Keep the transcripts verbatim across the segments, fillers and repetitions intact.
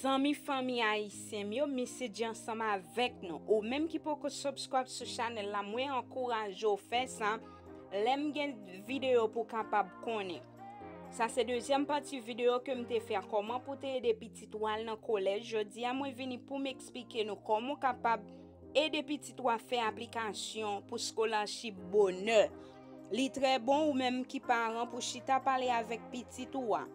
Zanmi, fanmi ayisyen m yo, Missy G ansanm avèk nou. Ou menm ki poko subscribe sou chanèl la, mwen ankouraje w fè sa. Lè m gen videyo pou w kapab konnen. Sa se dezyèm pati videyo ke m te fè, kòman pou te ede pitit ou al nan kolèj. Jodi a, mwen vini pou m eksplike nou kòman w kapab ede pitit ou a fè aplikasyon pou scholarship bonè. Li trè bon ou menm ki paran pou chita pale avèk pitit ou a,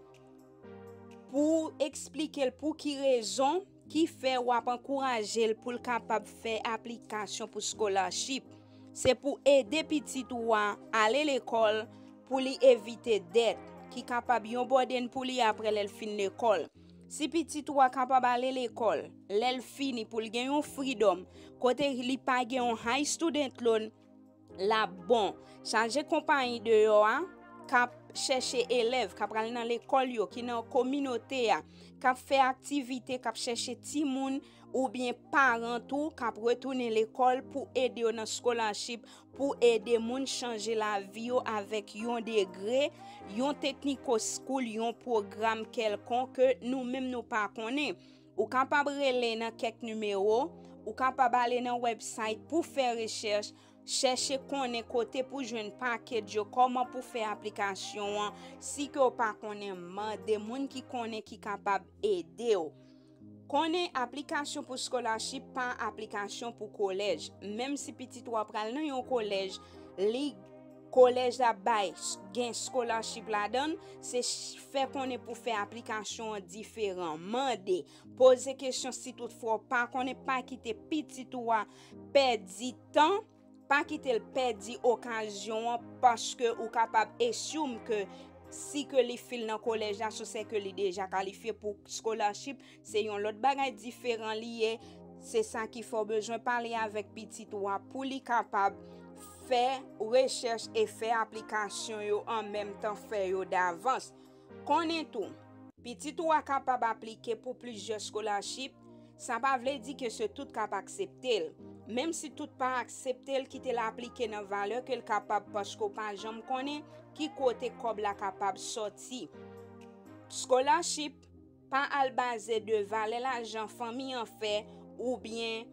pou eksplike l pou ki rezon ki fè w ap ankouraje l pou l kapab fè aplikasyon pou scholarship. Se pou ede pitit ou a ale lekòl, pou li evite dèt ki kapab yon bòden pou li apre lè l fin lekòl. Si pitit ou a kapab ale lekòl, lè l fini, pou l gen yon freedom, kote li pa gen yon high student loan, l ap bon. Chaje konpayi deyò a k ap chèche elèv k ap pral nan lekòl yo, ki nan kominote a, k ap fè aktivite, k ap chèche timoun oubyen paran tou k ap retounen lekòl pou ede yo nan scholarship, pou ede moun chanje lavi yo avèk yon degre, yon technical school, yon pwogram kèlkonk ke nou menm nou pa konnen. Ou kapab rele nan kèk nimewo, ou kapab ale nan website pou fè rechèch, chèche konnen kote pou jwenn package yo, kòman pou fè aplikasyon an. Si ke w pa konnen, mande moun ki konnen ki kapab ede w. Konnen aplikasyon pou scholarship pa aplikasyon pou kolèj. Menm si pitit ou a pral nan yon kolèj, li kolèj la bay, gen scholarship ladan l, se ch- fè konnen pou fè aplikasyon an diferan. Mande, poze kesyon si toutfwa w pa konnen, pa kite pitit ou a pèdi tan, pa kite l pèdi okazyon an, paske ou kapab assume ke si ke li fil nan kolèj la, se ke li deja kalifye pou scholarship, se yon lòt bagay diferan li ye. Se sa ki fè w bezwen pale avèk pitit ou a pou li kapab fè rechèch e fè aplikasyon yo an menm tan, fè yo davans. Konnen tou, pitit ou a kapab aplike pou plizyè scholarship, sa pa vle di ke se tout k ap aksepte l. Menm si tout pa aksepte l, kite l aplike nan valè ke l kapab, paske w pa janm konnen ki kote kòb la kapab sòti. Scholarship pa al baze de valè lajan fanmi an fè oubyen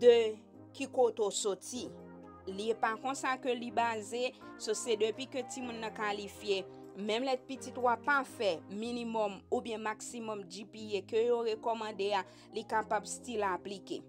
de ki kote w soti. Li pa konsa ke li baze, so se depi ke timoun nan kalifye, menm lè pitit ou a pa fè minimòm oubyen maksimòm G P A ke yo rekòmande a, li kapab still aplike.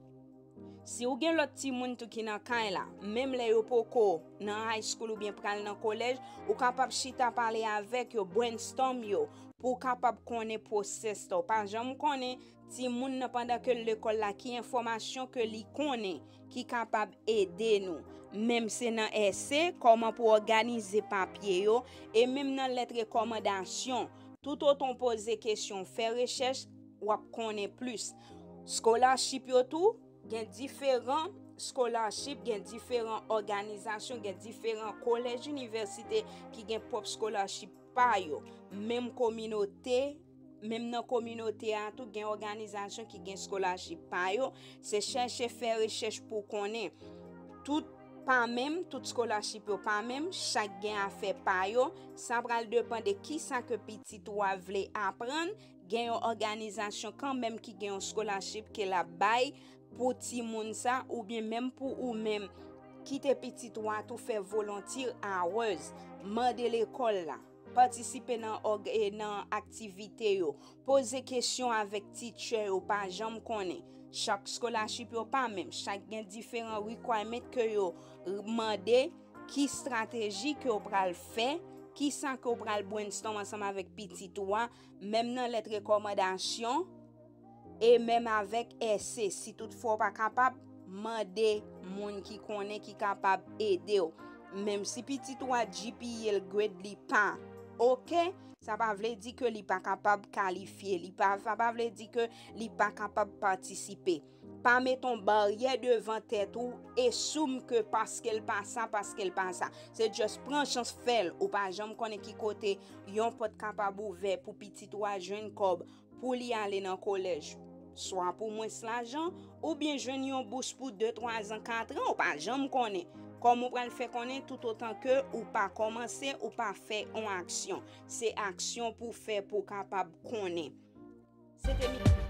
Si w gen lòt timoun tou ki nan kay la, menm lè yo poko nan high school oubyen pral nan kolèj, ou kapab chita pale avèk yo, brainstorm yo, pou w kapab konnen pwosès la. Ou pa janm konnen timoun nan pandan ke l lekòl la, ki enfòmasyon ke li konnen ki kapab ede nou. Menm se nan èse, kòman pou òganize papye yo, e menm nan lèt rekòmandasyon. Toutotan w poze kesyon, fè rechèch, w ap konnen plis. Scholarship yo tou, gen diferan scholarship, gen diferan òganizasyon, gen diferan kolèj, inivèsite ki gen pwòp scholarship pa yo. Menm kominote, menm nan kominote a tou, gen òganizasyon ki gen scholarship pa yo. Se chèche fè rechèch pou konnen. Tout pa menm, tout scholarship yo pa menm, chak gen afè pa yo. Sa pral depann de kisa ke pitit ou a vle aprann. Gen yon òganizasyon kanmenm ki gen yon scholarship ke l ap bay pou timoun sa, oubyen menm pou ou menm. Kite pitit ou a tou fè volunteer hours, mande lekòl la, patisipe nan òg- e nan aktivite yo, poze kesyon avèk teacher yo, pa janm konnen. Chak scholarship yo pa menm, chak gen diferan requirement ke yo mande, ki estrateji ke w pral fè, kisa ke w pral brainstorm ansanm avèk pitit ou a, menm nan lèt rekòmandasyon, e menm avèk èse, si toutfwa w pa kapab, mande moun ki konnen ki kapab ede w. Menm si pitit ou a G P A l, grade li pa oke, sa pa vle di ke li pa kapab kalifye, li pa, sa pa vle di ke li pa kapab patisipe. Pa met yon baryè devan tèt ou, assume ke paske l pa sa, paske l pa sa. Se just pran chans, fè l. Ou pa janm konnen ki kote yon pòt kapab ouvè pou pitit ou a jwenn kòb pou li ale nan kolèj, swa pou mwens lajan, oubyen jwenn yon bous pou de, twa zan, kat an, ou pa janm konnen. Kòman w pral fè konnen toutotan ke ou pa kòmanse, ou pa fè yon aksyon? Se aksyon pou w fè pou w kapab konnen. Se te